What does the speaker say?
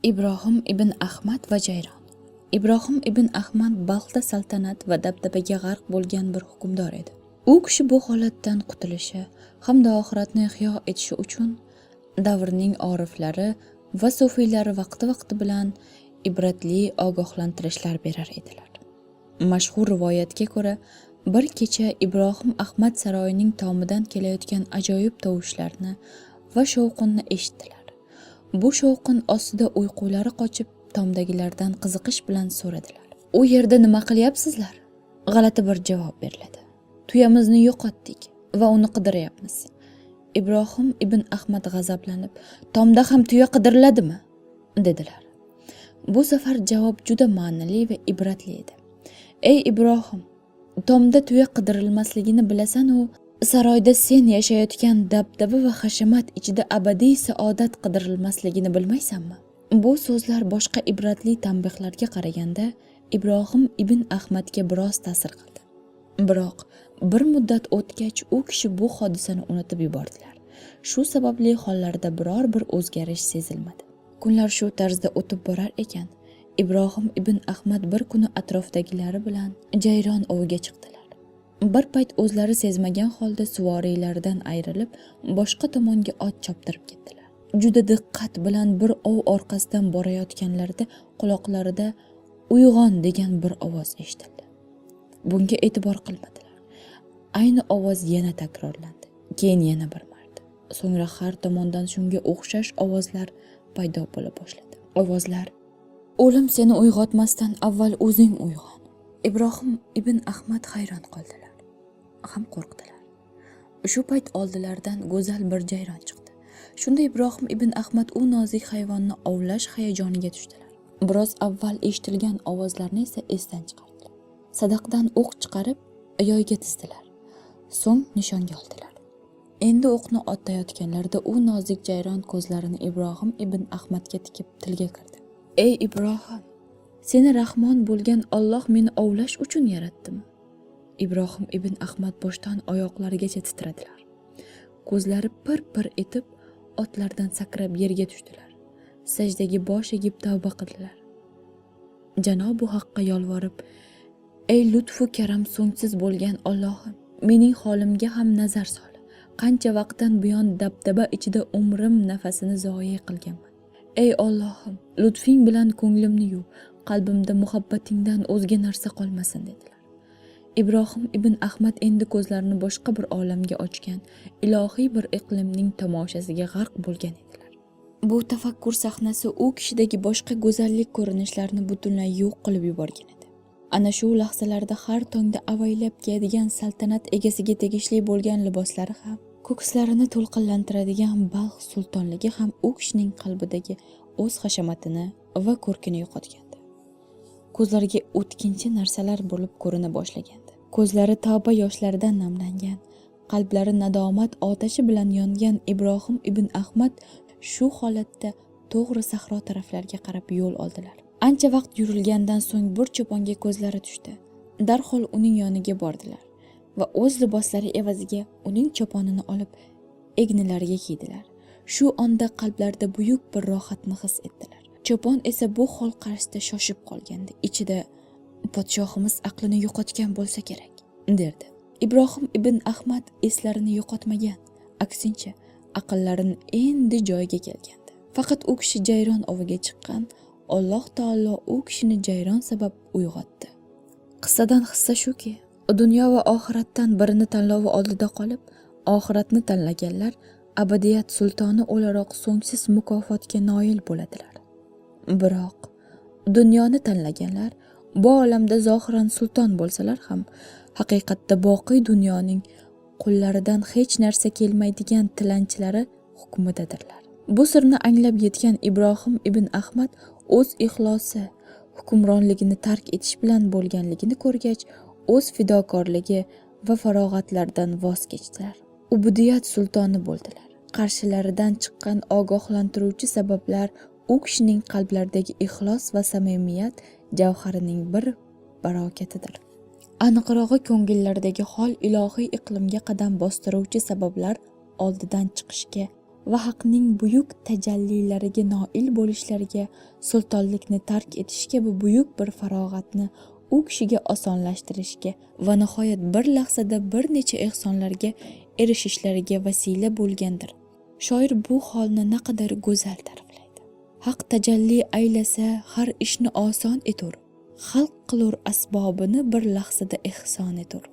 Ibrohim ibn Ahmad va jayron. Ibrohim ibn Ahmad Balxda saltanat va dabdabaga g'arq bo'lgan bir hukmdor edi. U kishi bu holatdan qutulishi hamda oxiratni ihyo etishi uchun davrning oriflari va sufiylari vaqti-vaqti bilan ibratli ogohlantirishlar berar edilar. Mashhur rivoyatga ko'ra, bir kecha Ibrohim Ahmad saroyining tomidan kelayotgan ajoyib tovushlarni va shovqinni eshitdilar. Bu shovqin ostida uyqulari qochib, tomdagilardan qiziqish bilan so'radilar: "U yerda nima qilyapsizlar?" G'alati bir javob beriladi: "Tuyamizni yo'qotdik va uni qidiryapmiz." Ibrohim ibn Ahmad g'azablanib: "Tomda ham tuya qidiriladimi?" dedilar. Bu safar javob juda ma'nili va ibratli edi: "Ey Ibrohim, tomda tuya qidirilmasligini bilasan-u, saroyda sen yashayotgan dabdaba va hashamat ichida abadiy saodat qidirilmasligini bilmaysanmi?" Bu so'zlar boshqa ibratli tanbehlarga qaraganda Ibrohim ibn Ahmadga biroz ta'sir qildi. Biroq bir muddat o'tgach u kishi bu hodisani unutib yubordilar. Shu sababli hollarida biror bir o'zgarish sezilmadi. Kunlar shu tarzda o'tib borar ekan, Ibrohim ibn Ahmad bir kuni atrofdagilari bilan jayron oviga chiqdilar. Bir payt o'zlari sezmagan holda suvoriylaridan ayrilib, boshqa tomonga ot choptirib ketdilar. Juda diqqat bilan bir ov orqasidan borayotganlarida quloqlarida "Uyg'on" degan bir ovoz eshitildi. Bunga e'tibor qilmadilar. Ayni ovoz yana takrorlandi. Keyin yana bir marta. So'ngra har tomondan shunga o'xshash ovozlar paydo bo'la boshladi. Ovozlar: "O'lim seni uyg'otmasdan avval o'zing uyg'on." Ibrohim ibn Ahmad hayron qoldilar, ham qo'rqdilar. Shu payt oldilaridan go'zal bir jayron chiqdi. Shunda Ibrohim ibn Ahmad u nozik hayvonni ovlash hayajoniga tushdilar. Biroz avval eshitilgan ovozlarni esa esdan chiqardilar. Sadaqdan o'q chiqarib, yoyga tizdilar. So'ng nishonga oldilar. Endi o'qni otayotganlarida u nozik jayron ko'zlarini Ibrohim ibn Ahmadga tikib tilga kirdi: "Ey Ibrohim, seni Rahmon bo'lgan Alloh meni ovlash uchun yaratdimi?" Ibrohim ibn Ahmad boshdan oyoqlarigacha titradilar. Ko'zlari pir-pir etib, otlardan sakrab yerga tushdilar. Sajdaga bosh egib tavba qildilar. Janobu Haqqa yolvorib: "Ey lutfu karam so'ngsiz bo'lgan Allohim, mening holimga ham nazar sol. Qancha vaqtdan buyon dabdaba ichida umrim nafasini zoye qilganman. Ey Allohim, lutfing bilan ko'nglimni yuv, qalbimda muhabbatingdan o'zga narsa qolmasin", dedilar. Ibrohim ibn Ahmad endi ko'zlarini boshqa bir olamga ochgan, ilohiy bir iqlimning tomoshasiga g'arq bo'lgan edilar. Bu tafakkur sahnasi u kishidagi boshqa go'zallik ko'rinishlarini butunlay yo'q qilib yuborgan edi. Ana shu lahzalarda har tongda avaylab kiyadigan saltanat egasiga tegishli bo'lgan liboslari ham, ko'kslarini to'lqinlantiradigan Balx sultonligi ham u kishining qalbidagi o'z hashamatini va ko'rkini yo'qotgandi. Ko'zlariga o'tkinchi narsalar bo'lib ko'rina boshlagandi. Ko'zlari tavba yoshlaridan namlangan, qalblari nadomat otashi bilan yongan Ibrohim ibn Ahmad shu holatda to'g'ri sahro taraflarga qarab yo'l oldilar. Ancha vaqt yurilgandan so'ng bir cho'ponga ko'zlari tushdi. Darhol uning yoniga bordilar va o'z liboslari evaziga uning choponini olib egnilariga kiydilar. Shu onda qalblarida buyuk bir rohatni his etdilar. Cho'pon esa bu hol qarshisida shoshib qolgandi. Ichida: "Podshohimiz aqlini yo'qotgan bo'lsa kerak", derdi. Ibrohim ibn Ahmad eslarini yo'qotmagan, aksincha aqllarini endi joyiga kelgandi. Faqat u kishi jayron oviga chiqqan, Alloh taolo u kishini jayron sabab uyg'otdi. Qissadan hissa shuki, dunyo va oxiratdan birini tanlovi oldida qolib, oxiratni tanlaganlar abadiyat sultoni o'laroq so'ngsiz mukofotga noil bo'ladilar. Biroq dunyoni tanlaganlar bu olamda zohiran sulton bo'lsalar ham, haqiqatda boqiy dunyoning qo'llaridan hech narsa kelmaydigan tilanchilari hukmidadirlar. Bu sirni anglab yetgan Ibrohim ibn Ahmad o'z ixlosi hukmronligini tark etish bilan bo'lganligini ko'rgach, o'z fidokorligi va farog'atlaridan voz kechdilar. Ubudiyat sultoni bo'ldilar. Qarshilaridan chiqqan ogohlantiruvchi sabablar u kishining qalblaridagi ixlos va samimiyat javharining bir barokatidir. Aniqrog'i, ko'ngillardagi hol ilohiy iqlimga qadam bostiruvchi sabablar oldidan chiqishga Va Haqning buyuk tajallilariga noil bo'lishlariga sultonlikni tark etish kabi buyuk bir farog'atni u kishiga osonlashtirishga va nihoyat bir lahzada bir necha ehsonlarga erishishlariga vasila bo'lgandir. Shoir bu holni naqadar go'zal ta'riflaydi. Haq tajalli aylasa, har ishni oson etur, xalq qilur asbobini bir lahzada ehson etur.